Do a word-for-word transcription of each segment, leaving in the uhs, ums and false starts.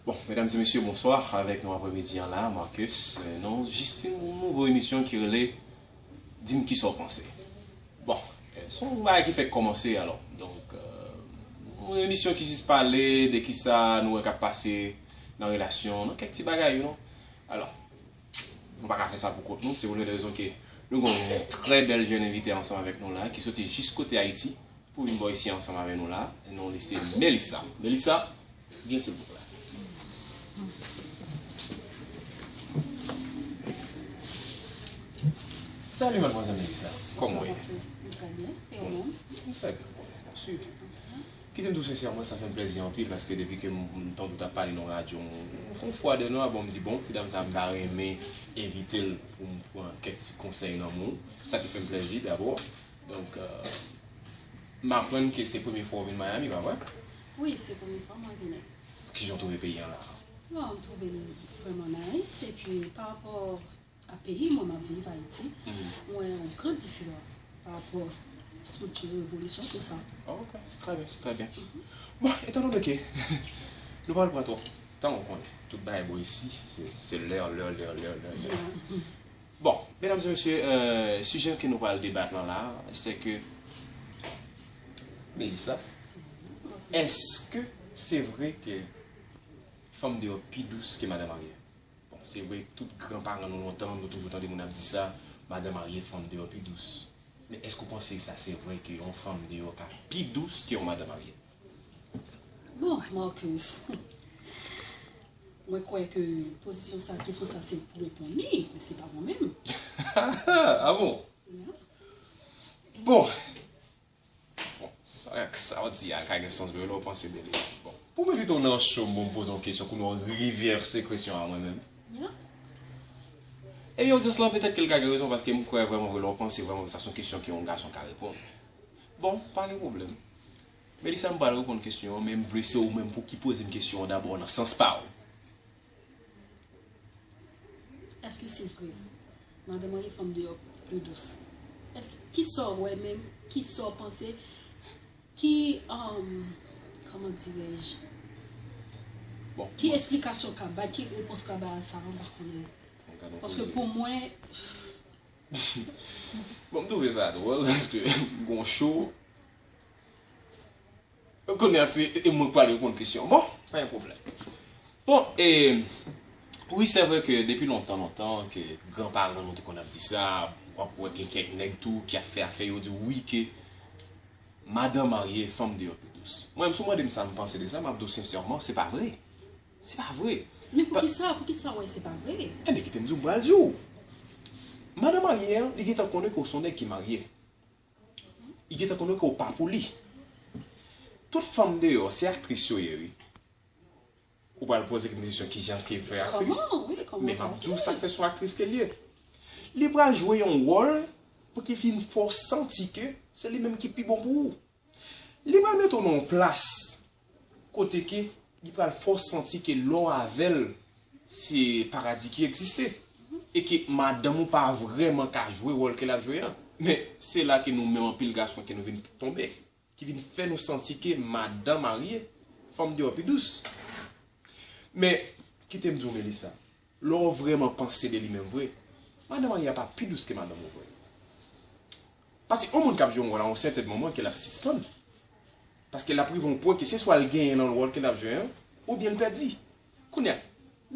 Bon, medam e mesye, bonswa. Avèk nou aprèmidi an la, Marcus, euh, nan jis yon nouvo emisyon ki rele Di m kisa w panse. Bon, euh, se yon bagay ki fèk kòmanse, alò. Donk, euh, yon emisyon ki jis pale de kisa nou wè k ap pase nan relasyon, nan kèk ti bagay, you know. Alò, nou pa ka fè sa pou kont nou, se pou yon rezon ke nou gen yon trè bèl jèn envite ansanm avèk nou la, ki soti jis kote Ayiti, pou vin bò isi ansanm avèk nou la. Non li se Melissa. Melissa, vyen silvouplè. Salut, mademoiselle Melissa. Kòman w ye? Bonsoir, Marcus. Très bien. Et vous-même? Très bien. Super. Kite m di w sensèman, sa fè m plèzi anpil, paske depi ke m, m tande w t ap pale nan radyo, m, m fè yon fwa de nwa, bon, m di, bon, ti dam sa, m ta renmen envite l pou m pran kèk ti konsèy nan men w. Sa ki fè m plèzi, dabò. Donk, euh, m aprann ke se premye fwa w vin Miami, pa vre? Wi, se premye fwa mwen vini. Kijan w twouve peyi an la? Bon, m twouve l vrèman nice, epi pa rapò a peyi mwen m ap viv, Ayiti, mhm, m wè yon gran diferans pa rapò estrikti, evolisyon, tout sa. Oh, ok, se trè byen, se trè byen. Mhm. Bon, etandone ke nou pa pral pran twòp tan, ou konnen, tout bagay bò isi, se, se lè, lè, lè, lè, lè, lè. Yeah. Bon, medam e mesye, euh, sijè ke nou pral debat lan la, se ke, Melissa, èske se vre ke fanm deyò pi dous ke madan marye? Bon, se vre, tout gran paran nou lontan, nou toujou tande moun ap di sa, madan marye, fanm deyò pi dous. Men èske w panse sa se vre ke yon fanm deyò ka pi dous ke yon madan marye? Bon, Marcus, mwen kwè ke pozisyon sa, kesyon sa, se pou reponn li, men se pa mwen menm. Ah bon? Yeah. Bon. Bon, sa, sa w di a ka gen sans vre lè w panse de li. Bon, pou m envite w nan show m, pou m poze yon kesyon, kounye a w revèse kesyon an mwen menm. Yeah. Ebyen, odyans lan, petèt ke l ka gen rezon, paske m kwè vrèman vre, lè w panse vrèman vre, sa se yon kesyon ke yon gason ka reponn. Bon, pa gen pwoblèm. Melissa, m pral reponn kesyon an, men m vle se ou menm pou ki poze m kesyon an dabò nan sans pa w. Èske se vre? Madan marye, fanm deyò pli dous. Èske, kisa w wè menm? Kisa w panse? Ki, um, kòman dirèj? Bon, ki bon, esplikasyon w ka bay? Ki repons w ka bay a sa? Mwen pa konnen. Paske pou mwen, bon, m twouve sa dwòl, paske m gon cho. Kounye a, se, e mwen k pral reponn kesyon an. Bon, pa gen pwoblèm. Bon, e, wi, se vre ke depi lontan, lontan, ke gran paran nou te konn ap di sa, w ap wè gen kèk nèg tou ki ap fè afè yo, di wi ke madan marye, fanm deyò pi dous. Mwen menm, si w mande m sa m panse de sa, m ap di w sensèman, se pa vre. Se pa vre. Men poukisa, poukisa w wè se pa vre? Ebyen, kite m di w, m pral di w. Madan marye an, li gentan konnen ke w se yon nèg ki marye. Li gentan konnen ke w pa pou li. Tout fanm deyò, se aktris yo ye, wi. Ou pral poze m kesyon kijan ke fè aktris. Kòman, wi, kòman fè aktris? Men m ap di w sa k fè se yon aktris ke l ye. Li pral jwe yon wòl pou ki vin fè w santi ke se li menm ki pi bon pou ou. Li pral mete w nan yon plas kote ke li pral fè w santi ke lè w avè l, se paradi ki egziste. E ke madanm ou pa vrèman ka jwe wòl ke l ap jwe an. Men se la ke nou menm anpil gason ke nou vin tonbe, ki vin fè nou santi ke madan marye, fanm deyò pi dous. Men, kite m di w, Melissa, lè w vrèman panse de li menm vre, madan marye a pa pi dous ke madanm ou vre. Paske yon moun k ap jwe yon wòl a yon sètèn moman ke l ap sispann. Paske l ap rive yon pwen ke se swa l genyen nan wòl ke l ap jwe an, oubyen l pèdi. Kounye a.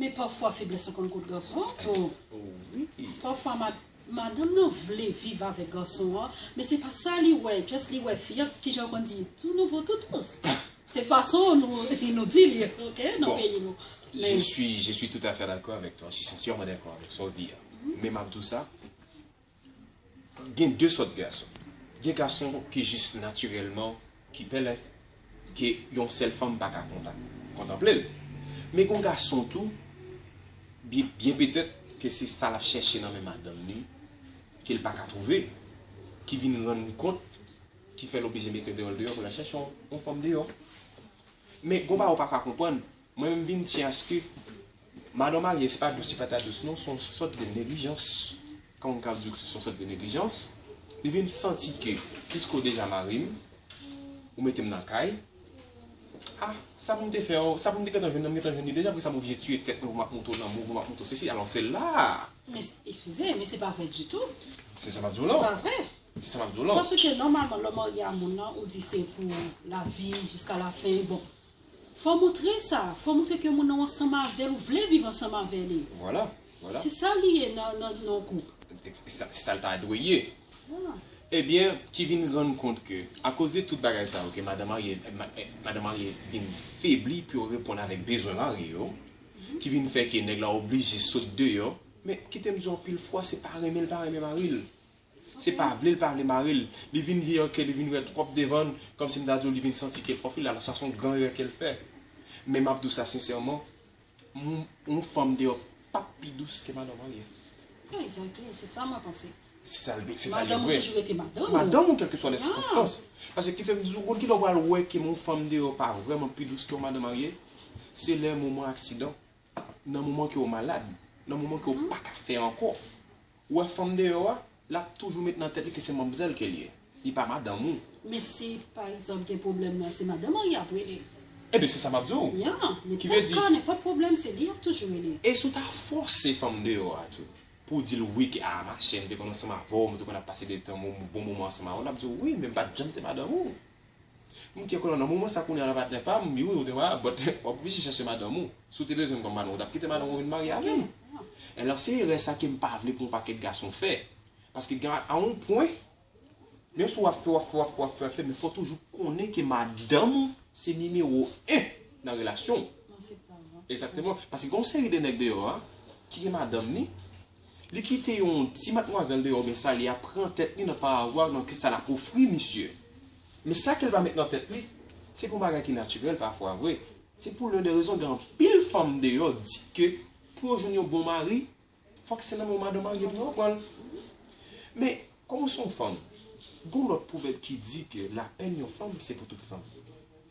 Men pafwa feblès lan konn kot gason an tou. Oh, wi. Pafwa mad-, madanm nan vle viv avèk gason an, men se pa sa li wè, just li wè fi an, kijan w konn di, tou nouvo, tou dous. Se fason nou, nou di li, ok, nan peyi nou. Bon, je suis, je suis tout à fait d'accord avec toi. Je suis sincèrement d'accord avec sa w di a. Men m ap di w sa, gen de sòt gason. Gen gason ki jis natirèlman ki pèlen, ke yon sèl fanm pa ka kontan-, kontanple l. Men gen gason tou, byen, byen petèt ke se sa l ap chèche nan men madanm li, ke l pa ka twouve, ki vin rann kont, ki fè l oblije mete dèyè l deyò pou l al chèche yon, yon fanm deyò. Men gon bagay ou pa ka konprann, mwen menm vin tyen aske madan marye se pa dous, se pa ta dous non, se yon sòt de neglijans. Kòman m ka di w ke se yon sòt de neglijans? Li vin santi ke, piske w deja mare m, ou mete m nan kay, Ah, sa pou m te fè, oh, sa pou m te gentan jwenn nan, m gentan jwenn li deja, pou sa m oblije tiye tèt mwen pou m ap montre w lanmou, pou m ap montre w sesi, alò se la. Men, eskize, men se pa vre ditou. Se sa m ap di w Se la. Pa vre. Se sa m ap di w la. Paske nòmalman, lè w marye a moun nan, ou di se pou lavi, jiska lafen. Bon, fò montre sa. Fò montre ke moun nan ansanm avè l, ou vle viv ansanm avè li. Vwala, vwala. Se sa li ye nan, nan, nan koup. Se sa, se sa l ta dwe ye. Ah. Ebyen, ki vin rann kont ke, akoz de tout bagay sa yo, ke madan marye, ma- eh, madan marye vin febli pou yo reponn avèk bezwen mari yo, ki vin fè ke nèg la oblije sot deyò, men kite m di w anpil fwa, se pa renmen l pa renmen mari l. Se pa vle l pa vle mari l. Li vin vye ke li vin wè twòp devan l, kòmsi m ta di w li vin santi ke l fò fil la, sa se yon gran erè ke l fè. Men m ap di w sa sensèman, yon fanm deyò p ap pi dous ke madan marye. Exactly, se sa mwen panse. Se sa l se sa l ye Madanm ou vre. toujou rete madanm ou. Madanm ou kèlkeswa lè sikonstans. Paske ki fè m di w, ou konn ki lè w pral wè ke yon fanm deyò pa vrèman pi dous ke yon madan marye? Se lè moman aksidan, nan moman ke w malad, nan moman ke w pa ka fè ankò. Ou wè fanm deyò a, l ap toujou met nan tèt li ke se manmzèl ke l ye. Li pa madanm ou. Men si, pa egzanp, gen pwoblèm nan, se madanm ou y ap rele. Ebyen, se sa m ap di w. Ya, Ki vle nenpòt di- ka, nenpòt pwoblèm, se li y ap toujou rele. E si w ta fòse fanm deyò a tou, pou w di l wi ke, ah, machè, m te konn ansanm avè w, m te konn ap pase de tan, bon, bon moman ansanm avè w, l ap di w wi, men m pa t janm te madanm ou. M te konn nan moman sa kounye a la patnè pa m, wi, ou te wè, but w ap oblije chèche madanm ou. Si w te bezwen m kòm madanm ou, w t ap kite madanm ou vin marye avè m. Alò, se erè sa ke m pa vle pou yon pakèt gason fè. Paske gen a yon pwen, menm si w ap fè, w ap fè, w ap fè, w ap fè, w ap fè, men fò w toujou konnen ke madanm ou se nimewo en nan relasyon w. Non, se pa vre. Egzakteman. Paske gen yon seri de nèg deyò a, ki gen madanm li, li kite yon ti matmwazèl deyò oubyen sa li a pran tèt li nan paravwa nan kisa l ap ofri misye. Men sa ke l pa met nan tèt li, se pou yon bagay ki natirèl pafwa vre. Se pou len de rezon gen anpil fanm deyò di ke pou yo jwenn yon bon mari, fòk se nan men yon madan marye pou yo pran l. Men, kòm ou se yon fanm, gen yon lòt pwovèb ki di ke la pèn yon fanm se pou tout fanm.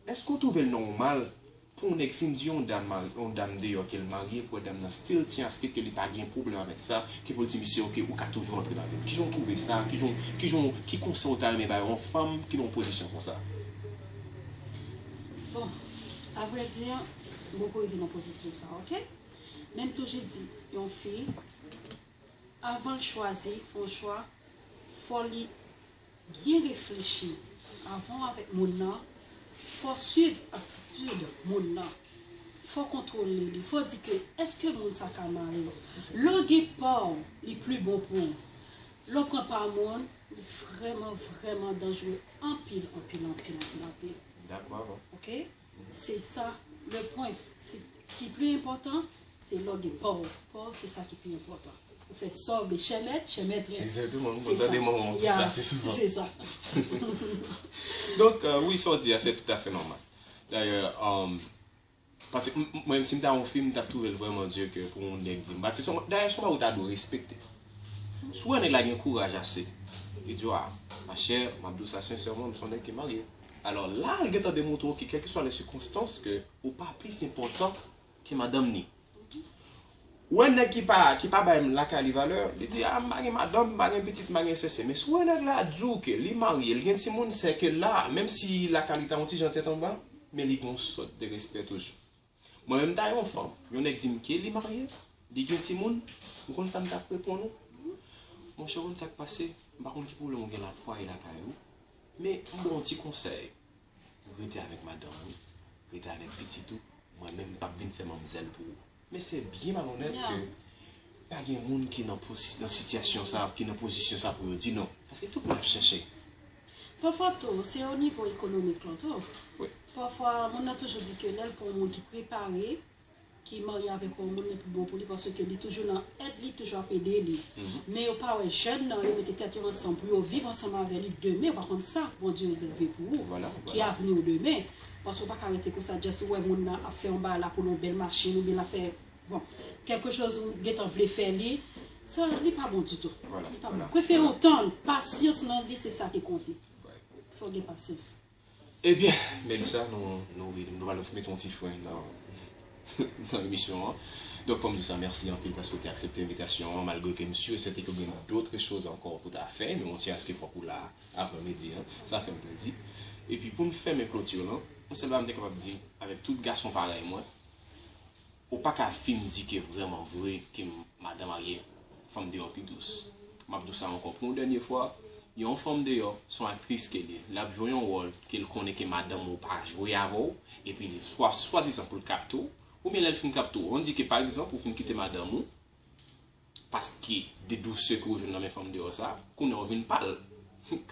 Èske w twouve l nòmal pou yon nèg fin di yon dam mari, yon dam deyò ke l marye, pou dam nan still tyen aske ke li pa gen pwoblèm avèk sa, ke pou l di misye, oke, ou ka toujou antre nan vi m? Kijan w twouve sa? Kijan, kijan, ki konsèy w ta renmen bay yon fanm ki nan yon pozisyon konsa? Bon, avrèdi, m poko rive nan pozisyon sa, oke? Men m toujou di, yon fi, avan l chwazi, fè yon chwa, fò li byen reflechi avan w avèk moun nan, fò swiv atitid moun nan, fò kontwole li, fò di ke èske moun sa ka mare w. Lè w gen pa w, li pli bon pou ou. Lè w pran pa moun, li vrèman, vrèman danjere anpil, anpil, anpil, anpil, anpil. Dakò avè w. Oke? Se sa, le pwen se, ki pli enpòtan, se lè w gen pa w. Pa w, se sa ki pi enpòtan. Ou fè sa w vle, chè mèt, chè mètrès. Egzakteman, m Se konn tande sa. manman w di Ya, sa ase souvan. Se sa. Donk, euh, wi, sa w di a, se toutafè nòmal. Dayè, um, paske m- m- mwen, si m ta yon fi, m t ap twouve l vrèman di ke pou yon nèg di m. Paske se yon- dayè, se yon bagay ou ta dwe respekte. Si w wè nèg la gen kouraj ase, li di w, ah, machè, m ap di w sa sensèman, m se yon nèg ki marye. Alò, la, l gentan demontre w ke kèlkeswa lè sikonstans ke ou pa plis enpòtan ke madanm ni. Ou wè nèg ki pa, ki pa bay lakay li valè, li di, ah, m pa gen madanm, m pa gen pitit, m pa gen sèse. Men si w wè nèg la di w ke li marye, li gen timoun, se ke la, menm si lakay li ta yon ti jan tèt anba, men li gen yon sòt de respè toujou. Mwen menm ta yon fanm, yon nèg di m ke li marye, li gen timoun, ou konn sa m t ap reponn ou? Monchè, ou konn sa k pase? M pa konn ki pwoblèm ou gen la fwaye lakay ou, men m ba w yon ti konsèy. Rete avèk madanm ou, rete avèk pitit ou, mwen menm m p ap vin fè manmzèl pou ou. Men se byen malonèt Ya. Ke pa gen moun ki nan posi- nan sitiyasyon sa, ki nan pozisyon sa pou yo di non. Paske tout moun ap chèche. Pafwa tou, se o nivo ekonomik lan tou. Wi. Pafwa, moun nan toujou di ke lè l pran yon moun ki prepare, ki marye avèk yon moun, li pi bon pou li, paske li toujou nan èd li, toujou ap ede li. Men yo pa wè jèn nan, yo mete tèt yo ansanm pou yo viv ansanm avè li demen, ou pa konn sa Bondye rezève pou ou, Vwala, ki vwala. Avni w demen. Paske ou pa ka rete konsa, just ou wè moun nan ap fè yon bagay la pou l yon bèl machin, oubyen l ap fè, bon, kèlkechoz ou gentan vle fè li, sa, li pa bon ditou. Vwala, Li pa bon. vwala, Prefere vwala. Ou tann, pasyans nan vi, se sa ki konte. Fò gen pasyans. Ebyen, Melissa, nou, nou, nou pral mete yon ti fren nan, nan emisyon an. Donk, fò m di w sa, mèsi anpil paske w te aksepte envitasyon an, malgre ke m si e sèten ke w gen dòt choz ankò pou ta fè, men mwen te aske fòk ou la aprè midi an, sa fè m plezi. Epi, pou m fèmen kloti lan, Yon sèl bagay m te kapab di, avèk tout gason parèy mwen, ou pa ka fin di ke vrèman vre ke madan marye, fanm deyò pi dous. M ap di w sa ankò pou yon dènye fwa, yon fanm deyò, se yon aktris ke l ye. L ap jwe yon wòl ke l konnen ke madanm ou pa jwe avè w, epi li swa, swadizan pou l kapte w, oubyen lè l fin kapte w, on di ke pa egzanp, ou fin kite madanm ou, paske de dousè ke w jwenn nan men fanm deyò sa, kounye a w vin pa l.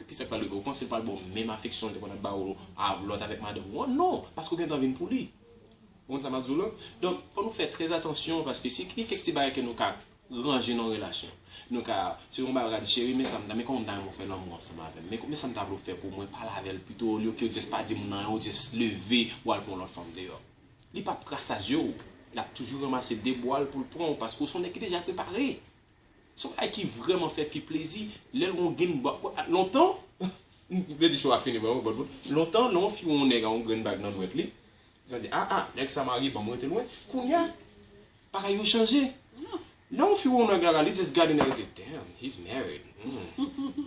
Kisa k pral rive? Ou panse l pral ba w menm afeksyon l te konn ap ba w a lòt avèk madanm ou an? Non, paske w gentan vin pou li. Ou konn sa m ap di w la? Donk, fò nou fè trè atansyon, paske si gen kèk ti bagay ke nou ka ranje nan relasyon, nou ka, si yon bagay w ka di, cheri, men sa m ta, men kòman m ta renmen w fè lanmou ansanm avè m, men, men sa m ta vle w fè pou mwen, pale avè l pito, olye ke w just pa di moun anyen, ou just leve, w al pran yon lòt fanm deyò. Li p ap rasaje w. L ap toujou ranmase de bwa l pou l pran w, paske w se yon nèg ki deja prepare. Se yon bagay ki vrèman fè fi plezi. Lè l wè yon grenn bwa, lontan, m te di show a fini, bon, bon, bon. Lontan, lè yon fi wè yon nèg a yon grenn bag nan dwèt li, li di, ah, ah, nèg sa marye, ban m rete lwen. Kounye a, bagay yo chanje. Lè yon fi wè yon nèg la, li just gade nèg, li di, damn, he's married. Mm.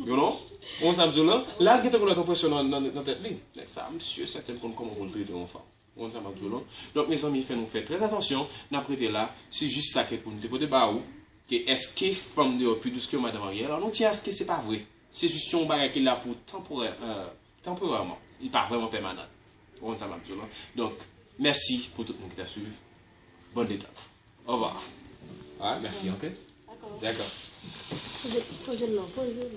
You know? Ou konn sa m di w la? La, l gentan gen lòt enpresyon nan, nan, nan tèt li. Nèg sa, m si sèten l konn kòman pou l trete yon fanm. Ou konn sa m ap di w la? Donk, mezanmi, fè nou fè trè atansyon, n ap rete la. Se jis sa ke pou nou te pote ba ou, ke èske fanm deyò pi dous ke madan marye? Alò, nou di èske se pa vre. Se jis yon bagay ki la pou tanporè, euh, tanporèman. Li pa vrèman pèmanan. Ou konn sa m ap di w la? Donk, mèsi pou tout moun ki t ap swiv. Bòn detant. Au revoir. Ah, mèsi, ok? Dakò. Dakò. Toujou, toujou non, poze.